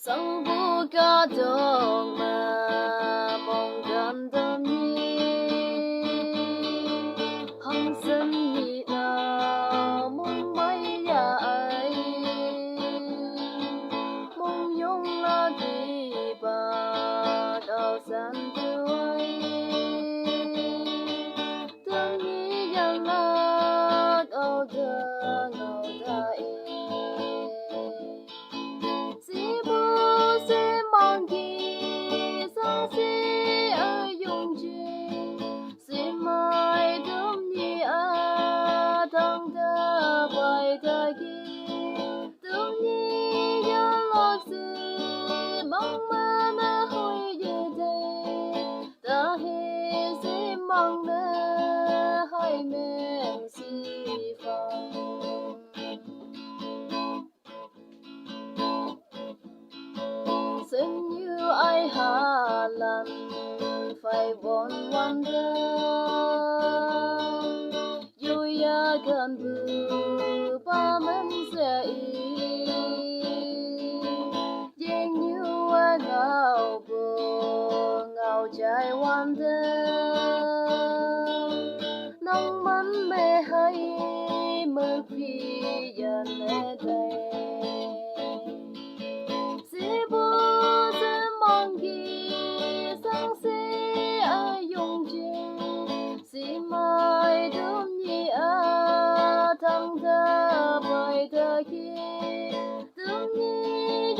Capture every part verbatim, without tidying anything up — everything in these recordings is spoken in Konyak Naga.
Sangbu ka dong ma mong gan dam ni hang sen ni na mong mai ya ai mong yong la ki ba dao san tu ai dam ni yang la dao da ngao da e. Sibu simang ki sang si a yung jing. Simai dum ni a dang da bai da ki. Dum ni ya lok simang ma na hui ye de. Da he simang na hai meng si fang. Sen yu ai ha lan fai won wan da. Yu ya gan bu ba men se i. Yin yu a ngao bu ngao jai wan da. Nang man me hai me phi yan me dai. Sibu simang ki sang si a yung jing. Simai dum ni a dang da bai da ki. Dum ni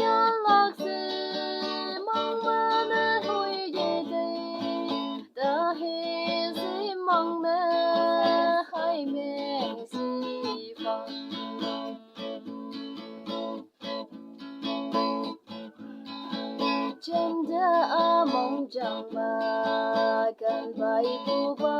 ya lak simang ma na hui ye de. Da he simang na hai meng si fang. Chen da a mong jang ma kan bai bu ba.